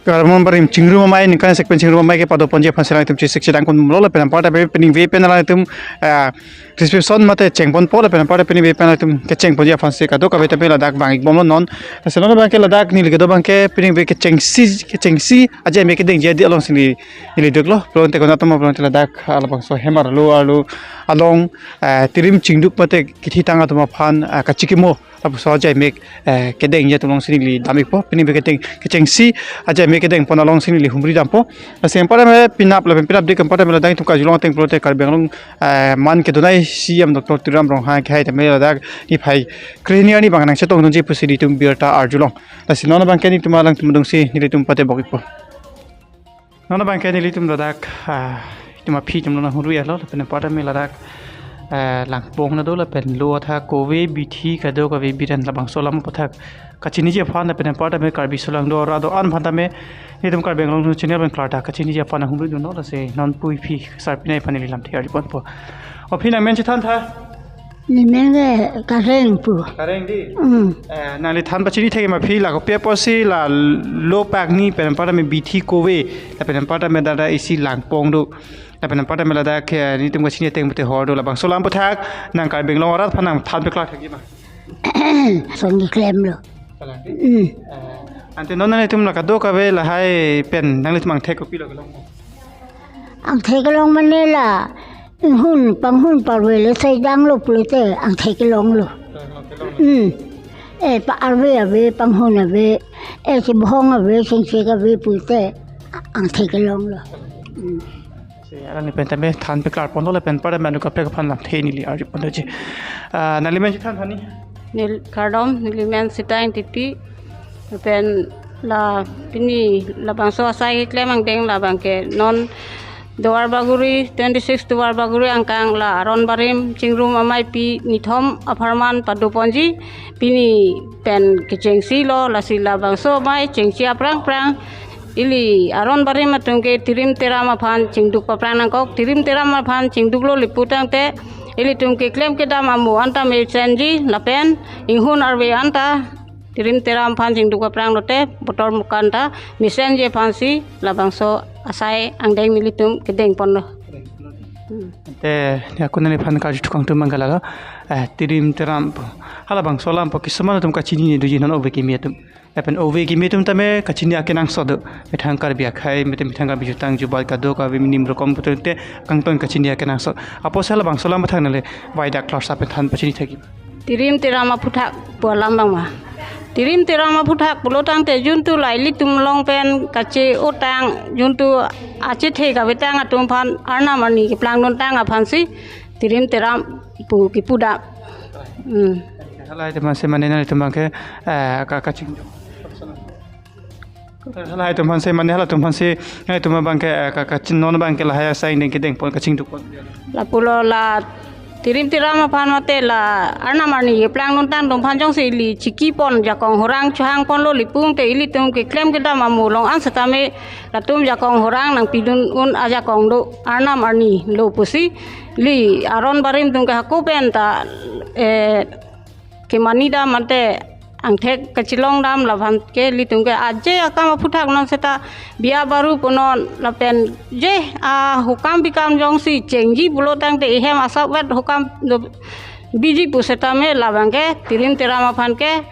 Karmon barim chingrum amei ningkan sekpen chingrum amei kepado ponji aphan si alangtum chesik chedang kun lo lapen anparta pe peningve pen alangtum, ah, reception mate chengponpo lapen anparta peningve pen alangtum kecheng ponji aphan si kadokave tame ladak vang-ik bomlo non. Lasi non abangke ladak neli kedo abangke peningve kechengsi kechengsi aja me kedengji adi alongsi neli neli doklo. Pulote konat tame pulote ladak labangso hem arlo arlo along, ah, tirim chingduk mate kethitang atum aphan, ah, kachikimo lapuson ajai mek, eh, kedengji atum alongsi neli dam-ikpo, peningve kecheng kechengsi ajai mek kedengpon alongsi neli humri dampo. Lasi anparta me penap lapen penapdik anparta me ladak itum karjulong ateng pulote Karbi Anglong, eh, man kedonai C E M Doctor Tuliram Ronghang kehai tame ladak niphai kre-ni arni abang nangchetongdunji pusi nelitum birta arjulong. Lasi non abangke nelitum alangtum adungsi nelitum pate bok-ikpo. Non abangke nelitum ladak, ah, itum aphi itum lo nanghurui alo, lapen anparta me ladak, ah, langpong nado lapen lo atha kove bithi kadokave biran labangso alam aputhak kachiniji aphan lapen anparta me Karbi Anglong do ra do-an aphan tame nelitum Karbi Anglong channel pen klardak kachiniji aphan nanghumri dunlo. Lasi non pu iphi sarpi nai aphan neli lamthe arjuponpo. O phi nangmen chethan tha. Nemen ke Kareng pu. Kareng di? Hmm. Eh, nangli than pachini thek ma phi la kopi apotsi la lo pakni pen anparta me bithi kove lapen anparta me dada isi langpong do. Lapen anparta me ladak ke nelitum kachini ateng pute hor do labangso alam aputhak nang Karbi Anglong arat aphan nang than peklar thekji ma? Son keklemlo. Kalang di? Hmm. Eh, ante non nanglitum la kadokave lahai pen nanglitum angthek kopilo kelong? Angthek kelong mane la inghun panghun parve le sai danglo pulote angthek kelonglo. Kelong, kelong. Hmm. Eh, pa-arve ave, panghun ave, eh, chebhong ave, chengsek ave pulote angthek kelonglo. Hmm. Si alangli pen tame than peklarponlo lapen anparta me anut kaprek aphan lamthe neli arjuponji. Ah, nangli men chethan tha ni? Neli kardom, neli men Sita Engtipi. Pen la pini labangso asai keklem angdeng labang ke non Duar Bagori, twenty-six Duar Bagori angkang la Aron Barim Chingrum Ameipi nithom apharman padoponji. Pini pen kechengsi lo, lasi labangso amei chengsi aphrang phrang ili Aron Barim atum ke Tirim Teram aphan chingduk paphrang nangkok. Tirim Teram aphan chingduklo le pu tangte ilitum keklem kedam amo anta mesenji, lapen inghun arve anta Tirim Teram aphan chingduk paphrang lote botor mukan ta mesenji aphansi labangso asai angdeng nelitum kedengponlo. Hmm. Te, ya, kunani aphan karju thukang atum abang ke lalo, eh, Tirim Teram pu. Halabangso alam pu kisuman atum kachinine doji non ove kimi atum. Lapen ove kimi atum tame kachini akenangsot do. Methang Karbi akhei, mete methang Karbi jutang jubat kadokave minim rokom putu te kangton kachini akenangsot. Apotsi halabangso alam athak nangli vaidak klarsa pen than pachini thekji. Tirim Teram aphuthak pu alam abang ma. Tirim Teram aphuthak pulo tangte juntu la ilitum along pen kache-otang, juntu achethe kavetang atum aphan arnam arni keplang duntang aphansi Tirim Teram pu kipu dam. Hmm. Halahai atum aphansi mane nanglitum abang ke, eh, ka-, kaching. Halahai atum aphansi mane halatum aphansi nanglitum abang ke, eh, ka-, kaching non abang ke lahai asai angdeng kedengpon kachingdukpon. Lapulo la Tirim Teram aphan mate la arnam arni keplang duntang atum aphan jongsi ili chikipon jakong horang chohangponlo le pu tangte ilitum keklem kedam amo along an setame latum jakong horang nangpidun un ajakong do, arnam arni lo pusi ili Aron Barim atum ke hako pen ta, eh, kemani dam ante angthek kachelong dam, laphan ke ilitum ke aje akam aphuthak non seta biya baru punon lapen je ahokam bikam jongsi chengji pulo tangte ehem asap vet hokam do biji pu setame labang ke Tirim Teram aphan ke,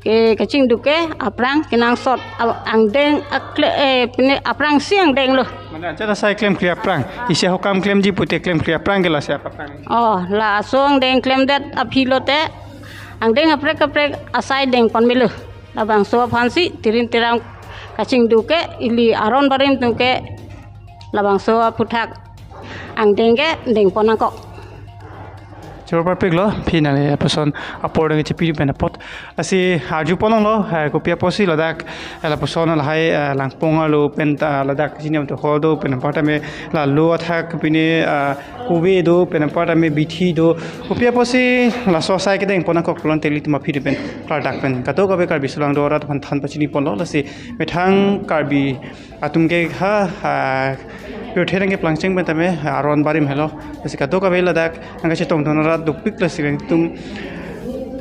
ke kachingduk ke aphrang kenangsot a-, angdeng akle, eh, pine aphrangsi angdeng lo. Mane ajat asai klemkle aphrang. Isi ahokam klemji pute klemkle aphrang ke lasi aphrang. Oh, laso angdeng klemdet aphi lote angdeng kaprek kaprek asai dengpon melo. Labangso aphansi Tirim Teram kachingduk ke ili Aron Barim atum ke labangso aphuthak angdeng ke dengpon nangkok. Choro parpiklo, pini nangli lapuson apor deng chipi pen apot. Lasi arjupon longlo, eh, kopi apotsi ladak, eh, lapuson lahai, eh, langpong arlo pen ta ladak chini amtu hall do pen apar tame la lo athak pine, eh, kove do pen apar tame bithi do. Kopi apotsi laso asai kedengpon nangkok pulote ilitum aphi pen klardak pen kadokave Karbi sulang do arat aphan than pachiniponlo, lasi methang Karbi atum ke ha, ha, pirthe nangkeplang cheng pen tame, ha, Aron Barim helo. Lasi kadokave ladak nangkachetongdun arat dopik, lasi ilitum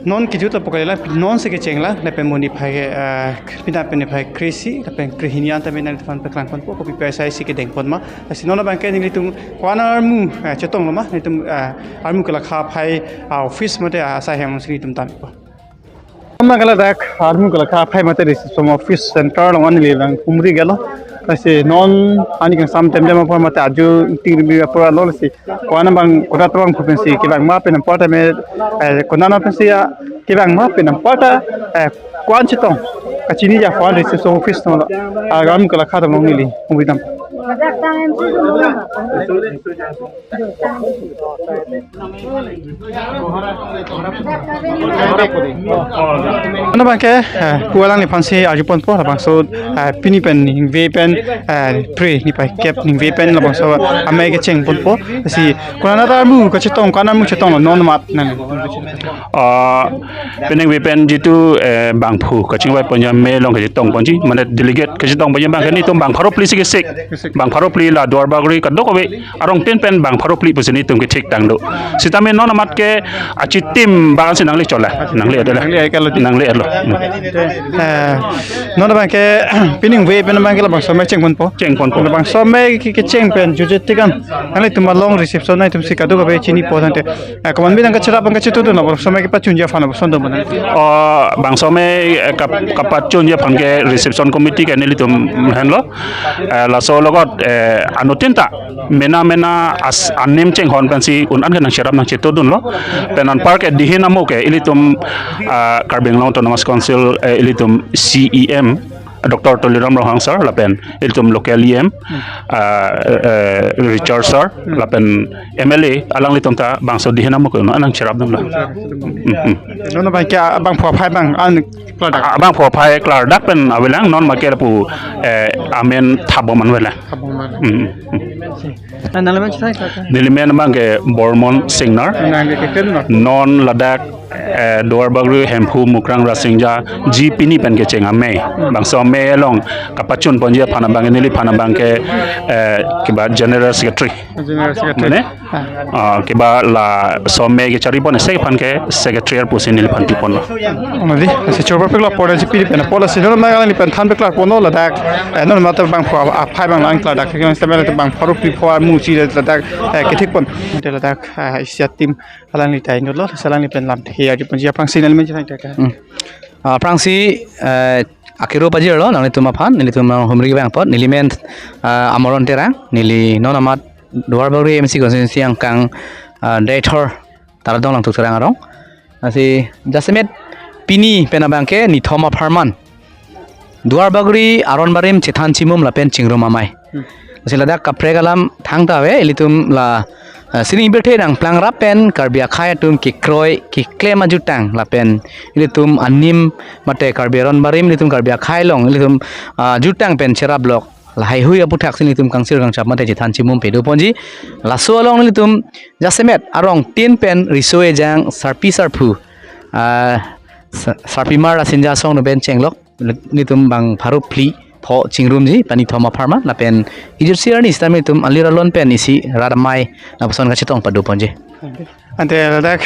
non kejut lapu kali la, nonsi kecheng la, lapen mo niphai ke, ah, pina pen niphai kre-isi, lapen krehini an tame nangliphan paklangponpo, kopi pu asai si kedengpon ma. Lasi non abang ke nelitum ko-an armu, ah, chetonglo ma, nelitum, ah, armu kelakha aphai, ah, office mate, ah, asai hem si nelitum dampo. Ama kala dak armu kelakha aphai mate reception office center along an neli lang humri gelo. Lasi non ani kangsam temtem apor mate arju tingri apor lo, lasi ko-an abang koda tabang phu pensi kevang ma pen apar tame, eh, ko-an aphansi ya kevang ma pen apar ta, eh, ko-an chetong kachini ja ko-an reception office no, ah, armu kelakha along neli humri dam. Ano abang ke, eh, pu alangliphansi arjuponpo, labangso, eh, pini pen ningve pen, eh, phre niphai kep ningve pen labangso amei kechengponpo. Lasi ko-an ta armu kachetong, ko-an armu chetonglo non mat nang. Ah, peningve pen jitu, eh, bangphu kachingvaiponji amei along kachetongponji, mane delegate kachetongponji abang ke nelitum bang pharo phli si kesik. Bang pharo phli la Duar Bagori kadokave arong tin pen bang pharo phli pusi nelitum kethik tang do. Sitame non amat ke achitim bagan si nangli chola, nangli ado la. Nangli ai kalo. Nangli ado. Eh, non abang ke peningve pen abang ke labangso amei chengponpo. Chengponpo. Labangso amei ke, kecheng pen juje tikan nanglitum along reception nangtumsi kadokave chinipo tangte, eh, ko-an bidang kacherap abang kachetongdun labangso amei kepachunji aphan lapuson do mana. Oh, bangso amei, eh, kap-, kapachunji aphan ke reception committee ke nelitum henlo. Eh, laso alogot, eh, anuttin ta mena mena as anim chenghon pensi un-an ke nangcherap nangchetongdunlo. Pen anpar ke dihin amo ke ilitum, ah, Karbi Anglong Autonomous Council, eh, ilitum C E M Doctor Tuliram Ronghang sir, lapen ilitum local E M, ah, eh, Richard sir, lapen M L A, alanglitum ta bangso dihen amo ko anang cherapdunlo. Hmm, hmm. Non abangke bangphu aphai abang an klardak. Ah, bangphu aphai klardak pen avelang, non make lapu, eh, amen thapbom an avelang. Thapbom avelang. Hmm, hmm, hmm. Ah, nangli men chesai klardak. Neli men abangke Bormon Singnar. Nangli keklem non. Non ladak, eh, Duarbagori Hemphu Mukrang Rasinja ji pini pen kecheng amei. Bangso amei along kapachun ponji aphan abangke neliphan abangke, eh, kiba General Secretary. General Secretary. Mane? Ah. Ah, kiba laso amei kecharipon isi aphan ke Secretary pusi neliphan piponlo. Nadi, si chorba peklo pore si piri pen, pola si non abang neli pen than peklo ponlo ladak, eh, non mata bangphu aphai abang lang klardak, ke stamel bangphu pharo phli pho armu si ladak, eh, kethekpon. Te ladak, eh, isi ateam alangli ta inutlo, si alangli pen lamthe arjuponji aphrangsi nangli men chesai klardak. Hmm. Ah, aphrangsi, eh, akero pajirlo nanglitum aphan, nelitum humri abang apot, neli men, ah, Amoron Terang, neli non amat Duarbagori M C constituency angkang, ah, Deithor Taradong Langtuk Terang arong. Lasi jasemet pini pen abangke nithom apharman Duarbagori aron barim chethan chimum lapen chingrum amei. Hmm. Lasi ladak kaprek alam thangta ave, ilitum la, eh, sining birthe nangplangrap pen Karbi akhei atum kekroi keklem ajutang lapen ilitum anim mate Karbi aron barim ilitum Karbi akhei along ilitum, ah, jutang pen cherap lok. Lahai hui aputhaksi nelitum kangsir kangchap mate chethan chimum pado ponji. Laso along nelitum jasemet arong tin pen riso ejang sarpi sarphu, ah, sa-, sarpimar Rasinja Asong pen chenglok. Nelitum bang pharo phli pho chingrumji, pini nithom apharman lapen kejutsi arni sitame nelitum alir alon pen isi rat amei lapuson kachetong pado ponji. Ante ladak,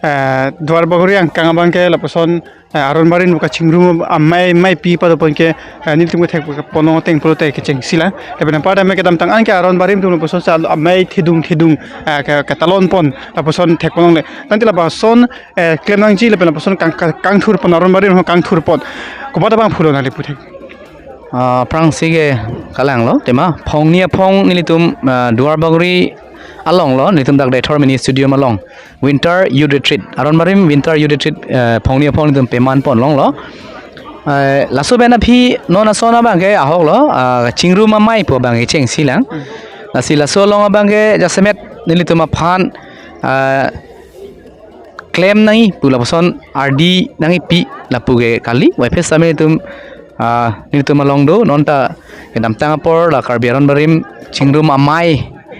eh, Duarbagori angkang abangke lapuson, eh, aron barim kachingrum amei, amei pi pado ponke, eh, nelitum kethek ponlong ateng pulote kechengsi lang. Lapen anparta me kedamtang anke aron barim atum lapuson sa amei thedung thedung, eh, ke, ketalon pon lapuson thek ponlongle. Tangte lapuson, eh, klem nangji lapen lapuson kang, kang, kangthur pon aron barim kangthur pon. Komat abangphulo nangli puthek. Ah, aphrangsi ke kalanglo, tema, phongni aphong nelitum, ah, Duarbagori alonglo, nelitum dak Deithor Mini Stadium along Winter Youth Retreat, aron barim Winter Youth Retreat, eh, phongni aphong nelitum peman ponlonglo. Eh, laso pen aphi non ason abangke ahoklo, ah, chingrum amei pu abangke chengsi lang. Lasi laso along abangke jasemet nelitum aphan, ah, klem nangji pu lapuson ardi nangjipi lapu ke kali, wai phe sitame nelitum, ah, nelitum along do, non ta kedamtang apor la Karbi aron barim chingrum amei,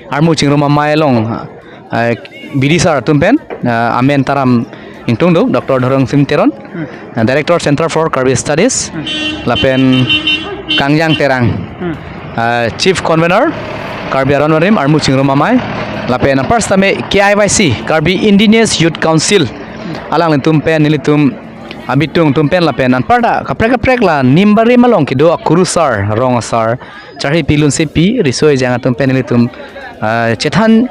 armu chingrum amei along, ah, B D sir atum pen, ah, amen taram ingtung do, Doctor Dhorongsim Teron, ah, Director Center for Karbi Studies, lapen Kangjang Terang, ah, Chief Convener, Karbi aron barim armu chingrum amei, lapen anpar sitame K I Y C, Karbi Indigenous Youth Council, alanglitum pen nelitum abitung atum pen lapen anparta kaprek kaprek la nim barim along kedo akurusar, rong asar, charli pi lunsepi, riso ejang atum pen nelitum, ah, chethan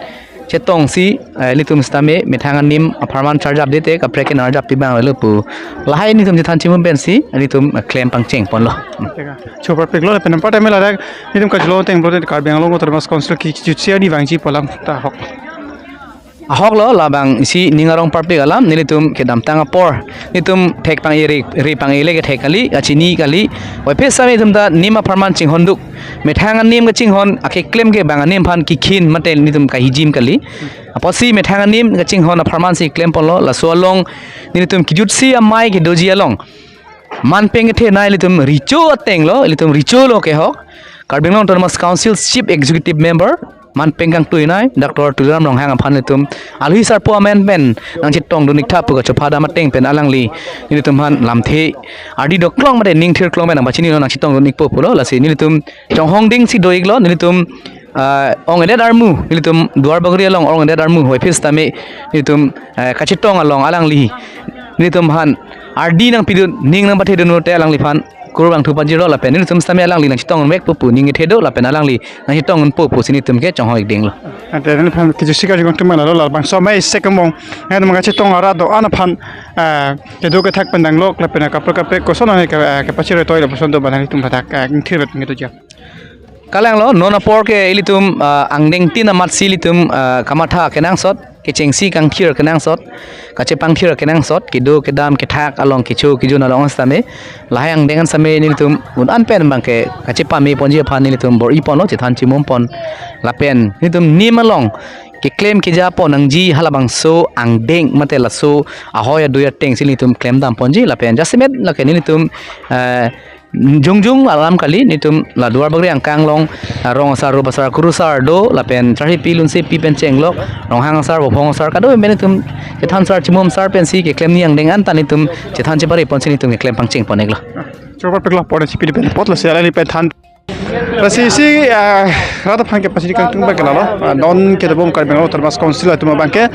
chetongsi, eh, nelitum sitame methang anim apharman charjapdete kaprek ke nang arjappi abang avelo pu. Lahai nelitum chethan chimum pensi nelitum, eh, klem pangcheng ponlo. Teka. Chorba peklo lapen anparta me ladak nelitum kachelong ateng pulote Karbi Anglong Autonomous Council kejutsi arni vangji pu alam ta ahok. Ahoklo, labang isi ning arong parpik alam, nelitum kedamtang apor nelitum thek pang-e ri, ri pang-e le kethek kali, kachini kali, wai phe sitame nelitum ta nim apharman chinghonduk. Methang anim kachinghon, akeklem ke bang anim aphan kikhin mate nelitum kahijim kali. Apotsi methang anim kachinghon apharmansi klem ponlo, laso along nelitum kejutsi amei kedoji along manpeng kethenei ilitum recho atenglo, ilitum recho lo kehok. Karbi Anglong Autonomous Council Chief Executive Member manpeng kangtuinei Doctor Tuliram Ronghang aphan ilitum alwi sarpo amen pen nangchetongdun iktha pu kachopha dam ateng pen alangli nelitum aphan lamthe ardi doklong mate ning thirklong pen nangpachini lo, nangchetongdun ikpo pulo. Lasi nelitum chonghong dingsi do-iklo, nelitum, ah, ong-edet armu, nelitum Duarbagori along ong-edet armu, wai phe sitame nelitum, eh, kachetong along alangli nelitum aphan ardi nangpidun, ning nangpathedun pulote alangliphan kurvangthu pajirlo lapen nelitum sitame alangli nangchetongdun vekpo pu ning kethedo lapen alangli nangchetongdunpo pusi nelitum ke chonghong-ik dinglo. Ante nangliphan kejutsi karju kangtum lalo, labangso amei isi kemong, nanglitum kachetong arat do-an aphan, eh, kedo kethak pen danglok lapen kaprek kaprek koson nangli ke, eh, kepachiroi toi lapuson do ba nanglitum ladak, eh, ingthir vet ngedo ja. Kalanglo, non apor ke ilitum, ah, angdeng tin amatsi ilitum, ah, kamatha kenangsot, kechengsi kangthir kenangsot, kachepangthir kenangsot, kedo kedam kethak along kecho kejun along sitame, lahai angdeng an sitame nelitum un-an pen abangke kachepame ponji aphan nelitum bor-i ponlo, chethan chimum pon. Lapen nelitum nim along keklem keja pon nangji halabangso angdeng mate laso ahoi adui atengsi nelitum klemdam ponji, lapen jasemet lake nelitum, eh, jongjong alam kali, nelitum la Duarbagori angkang along, ah, rong asar, rup asar, kurusar do, lapen charhipi lunsepi pen chenglok, ronghang asar, bophong asar, kado pen nelitum chethan sar chimum sar pensi keklem ni angdeng an ta nelitum chethan chepare ponsi nelitum keklem pangcheng pon-iklo. Chorkot peklo pon si pini pen apotlo si alangli pen than. Lasi isi, ah, rat aphan ke pachini kangtung abangke lalo, ah, non kedobom Karbi Anglong Autonomous Council atum abangke,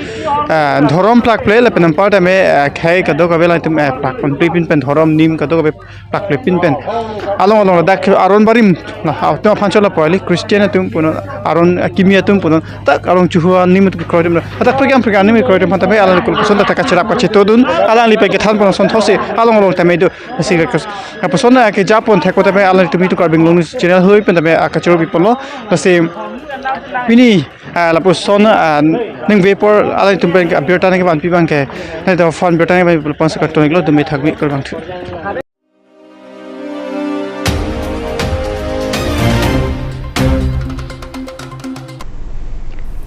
ah, dhorom plakple lapen anparta me, ah, khei kadokave alangtum, ah, plakponpri pin pen dhorom nim kadokave plakple pin pen. Along along ladak aron barim, na, atum aphan chola poili Christian atum punon, aron, ah, kimi atum punon, dak arong chuhu anim atum kroidem, dak prekam prekam anim kroidem aphan tame alangli kul koson dak kacherap kachetodun, alangli pen kethan pon ason thotsi along along tame do. Lasi request. Lapuson, ah, keja pon thekpo tame alangtum itu Karbi Anglong News Channel hui pen tame, ah, kachoro pi ponlo. Lasi pini, ah, lapuson, ah, ningve apor alangtum pen abirta nangkevanpi abangke, nangtum aphan birta nangkevanpi apot si kangton-iklo, dumi thakmi, kurvangthu.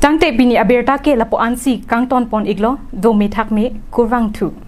Tangte pini abirta ke lapu-ansi kangton pon-iklo, dumi thakmi, kurvangthu.